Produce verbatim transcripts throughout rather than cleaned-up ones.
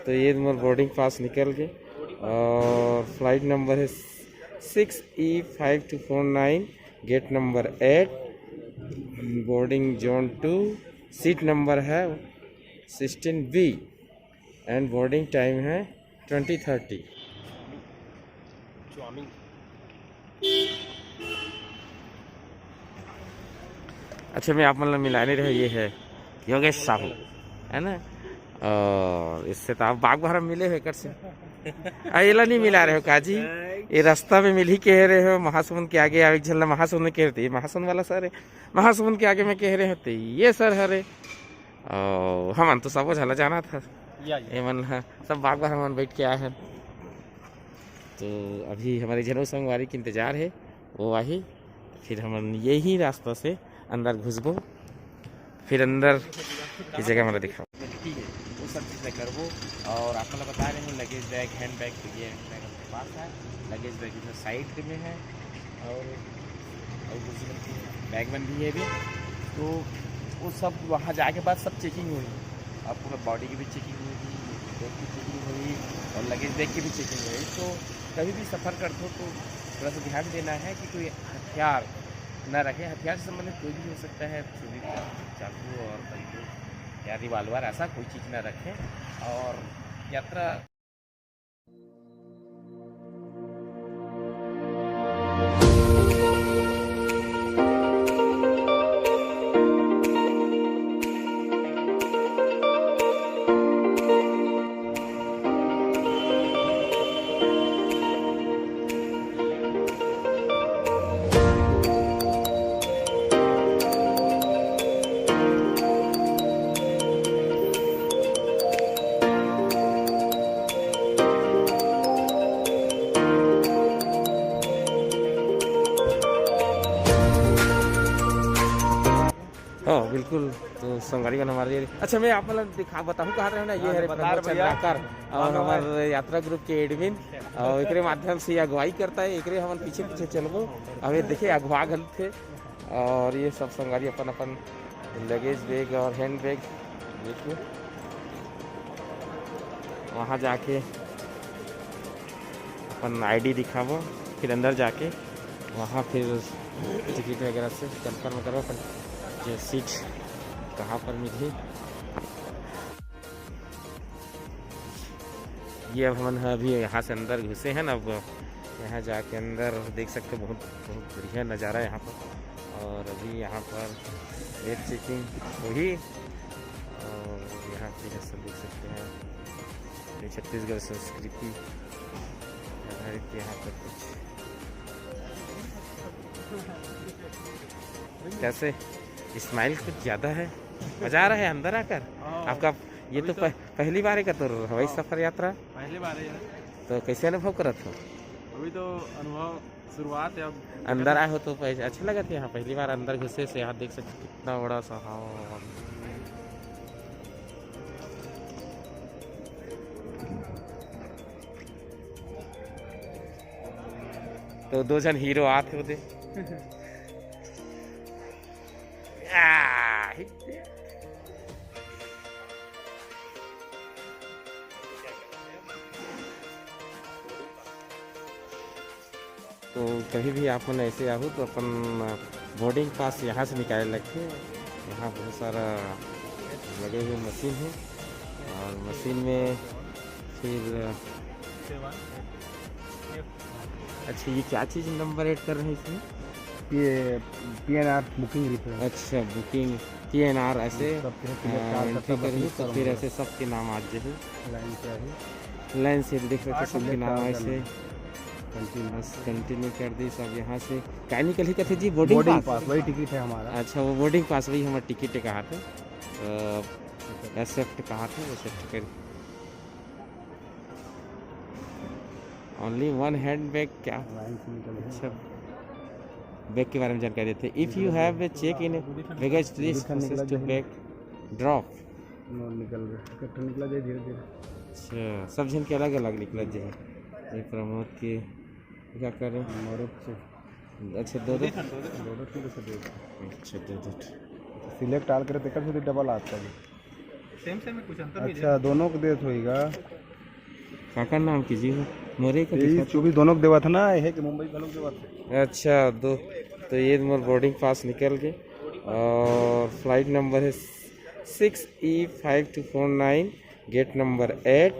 तो ये मोर boarding pass निकल गए और फ्लाइट नंबर है six E five two four nine, gate number eight, boarding zone two, seat number है sixteen B and boarding time है twenty thirty। अच्छा, मैं आप मन ला मिलाने रहे, ये है योगेश साहू, है ना? और इससे तो आप बागबाहरा मिले हो एकर से। आ, एला नहीं मिला रहे हो का जी? ये रास्ता में मिली कह रहे हो, महासमुंद के आगे। एक झन ला महासमुंद में कह रहे थे, ये महासमुंद वाला सर है, महासमुंद के आगे में कह रहे हो, तो ये सर हरे। और हमन तो सबो झन ला जाना था, या, या। ये मन ह, सब बागबाहरा मन बैठ के आए हैं। तो अभी हमारे झन संगवारी के इंतजार है, वो आही, फिर हमन यही रास्ता से अंदर घुसबो, फिर अंदर की जगह हमारा दिखाओ। मिलती है, वो सब चीज़ें करबो। और आप मतलब बता रहे हैं, लगेज बैग, हैंड बैग, तो ये हैंड बैग आपके पास है, लगेज बैग इधर साइड में है, और, और दूसरी बैग बंदी है भी, तो वो सब वहाँ जाके बाद सब चेकिंग हुई, आपको बॉडी की भी चेकिंग हुई, बैग की चेकिंग हुई और लगेज बैग की भी चेकिंग हुई। तो कभी भी सफ़र करते हो तो थोड़ा सा ध्यान देना है कि कोई हथियार ना रखें। हथियार से संबंधित कोई भी हो सकता है, छुरी, चाकू और बंदूक या रिवॉल्वर, ऐसा कोई चीज़ ना रखें। और यात्रा हाँ, बिल्कुल। तो संगवारी मन हमारे लिए, अच्छा, मैं आप मतलब दिखा, बताहूँ कहाँ रहे हो ना, ये हाँ, है बता रहे प्रमोद भैया। चंद्राकर और हाँ, हमारे यात्रा ग्रुप के एडमिन, और एकरे माध्यम से ये अगुवाई करता है, एकरे हमन पीछे पीछे चलबो। अब ये देखिए, अगुवा घल थे। और ये सब संगवारी अपन अपन लगेज बैग और हैंड बैग, देखिए, वहाँ जाके अपन आईडी दिखाबो, फिर अंदर जाके वहाँ फिर टिकट वगैरह से कंफर्म करबो अपन जो सीट कहाँ पर मिलही। ये अब हमन ह अभी यहाँ से अंदर घुसे हैं ना, अब यहाँ जाके अंदर देख सकते हो, बहुत, बहुत बढ़िया नज़ारा है यहाँ पर। और अभी यहाँ पर वेट चेकिंग हुई और यहाँ पे जैसे देख सकते हैं, ये छत्तीसगढ़ संस्कृति आधारित यहाँ पर कुछ। कैसे, स्माइल कुछ ज़्यादा है? मज़ा आ रहा है अंदर आकर? हाँ। आपका ये अभी तो तो पह-, पहली बार है क्या तो हवाई हाँ। सफ़र यात्रा? पहली बार है यार। तो कैसे अनुभव करत हो? अभी तो अनुभव शुरुआत है, अब अंदर आए हो तो पह-, अच्छा लगा था यहाँ, पहली बार अंदर घुसे से यहाँ देख सकते कितना बड़ा सा हॉल। तो दो झन हीरो आत हे ओदे। आ, तो कभी भी आप मन ऐसे आहू तो अपन बोर्डिंग पास यहाँ से निकाले लगथे। यहाँ बहुत सारा लगे हुए मशीन है और मशीन में फिर, अच्छा, ये क्या चीज़ नंबर ऐड कर रहे हैं इसमें? ये पी एन आर बुकिंग रिफरेंस। अच्छा, बुकिंग पी एन आर ऐसे, सब के select हाँ, कर एंट्री सकते हैं, करिए तो सब फिर होंगे। ऐसे सबके नाम आ जाए। लाइन से आही। लाइन से देख सकते हैं, सबके नाम ऐसे। कंटिन्यू। बस कंटिन्यू कर दी सब यहाँ से। काय निकलही कथे जी, बोर्डिंग बोर्डिंग पास? पास, वही टिकट है हमारा। अच्छा, वो बोर्डिंग पास, वही हमारा टिकट है, कहा थे, एक्सेप्ट कहा थे, एक्सेप्ट कर। Only one hand bag क्या? लाइन से निकल गए। अच्छा, बैग के बारे में जानकारी देते। If you have a check in baggage list, निकल process to जाए। Bag drop। नो, निकल गए। इकट्ठा निकला जाए धीरे धीरे। अच्छा, सब झन के अलग अलग निकला जाए। ये प्रमोद के क्या कर रहे हैं? मोरो से। अच्छा, दो दो। दो दो ठो से दे दो। अच्छा, दो दो ठो। सिलेक्ट आल करे तेकर से डबल आता है। सेम सेम में कुछ अंतर भी अच्छा, है। दोनों को देत होइगा। काकर नाम के जी हो? मोरे का ये दिखत। चौबीस दोनों के देवत है ना, ये है कि मुंबई घलोक देवत है। अच्छा, दो। तो ये मोर बोर्डिंग पास निकल गए और फ्लाइट नंबर है six E five two four nine, gate number eight,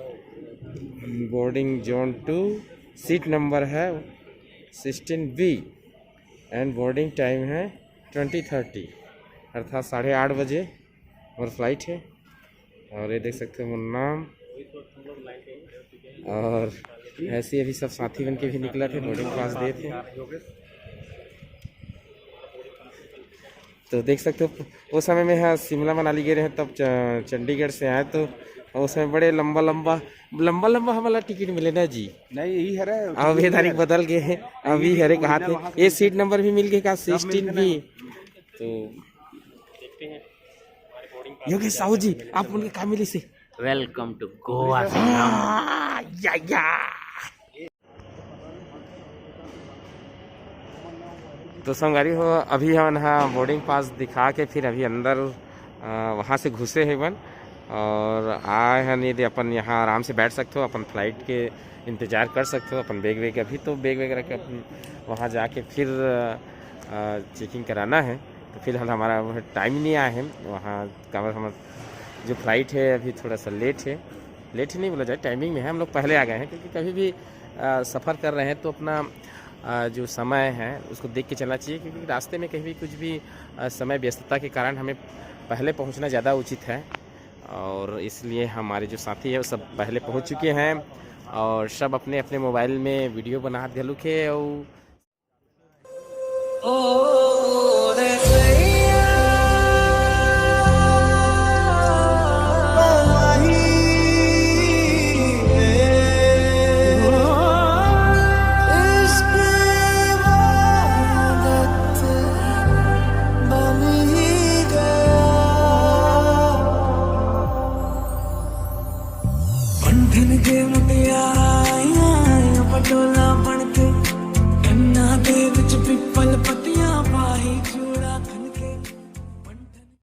boarding zone two, seat number है sixteen B and boarding time है twenty thirty, अर्थात साढ़े आठ बजे मोर फ्लाइट है। और ये देख सकते हो मोर नाम, और ऐसे ही अभी सब साथी मन के भी निकला थे, बोर्डिंग पास दिए थे। तो देख सकते हो, वो समय में, हाँ, शिमला मनाली गए रहे, तब च-, चंडीगढ़ से आए, तो उस समय बड़े लंबा लंबा, लंबा लंबा हमारा टिकट मिले ना जी। नहीं, यही है रे। अब ये तारीख बदल गए हैं, अभी हरे कहा थे, ये सीट नंबर भी मिल गए का, सिक्सटीन भी। तो योगेश साहू जी, आप उनके का मिली से? Welcome to Goa, हाँ, या, या। तो संगवारी हो, अभी हमन हा बोर्डिंग पास दिखा के फिर अभी अंदर, अ, वहाँ से घुसे हे बन और आए हन। यदि अपन यहाँ आराम से बैठ सकते हो, अपन फ्लाइट के इंतजार कर सकते हो, अपन बैग वैग, अभी तो बैग वैग रख के अपन वहाँ जाके फिर, अ, चेकिंग कराना है। तो फिलहाल हमारा वो टाइम नहीं आया है वहाँ, काबर हम जो फ्लाइट है अभी थोड़ा सा लेट है, लेट ही नहीं बोला जाए, टाइमिंग में है, हम लोग पहले आ गए हैं, क्योंकि कभी भी, अ, सफ़र कर रहे हैं तो अपना, अ, जो समय है उसको देख के चलना चाहिए, क्योंकि रास्ते में कहीं भी कुछ भी, अ, समय व्यस्तता के कारण हमें पहले पहुंचना ज़्यादा उचित है। और इसलिए हमारे जो साथी है वो सब पहले पहुंच चुके हैं और सब अपने अपने मोबाइल में वीडियो बनात घलुक हे। और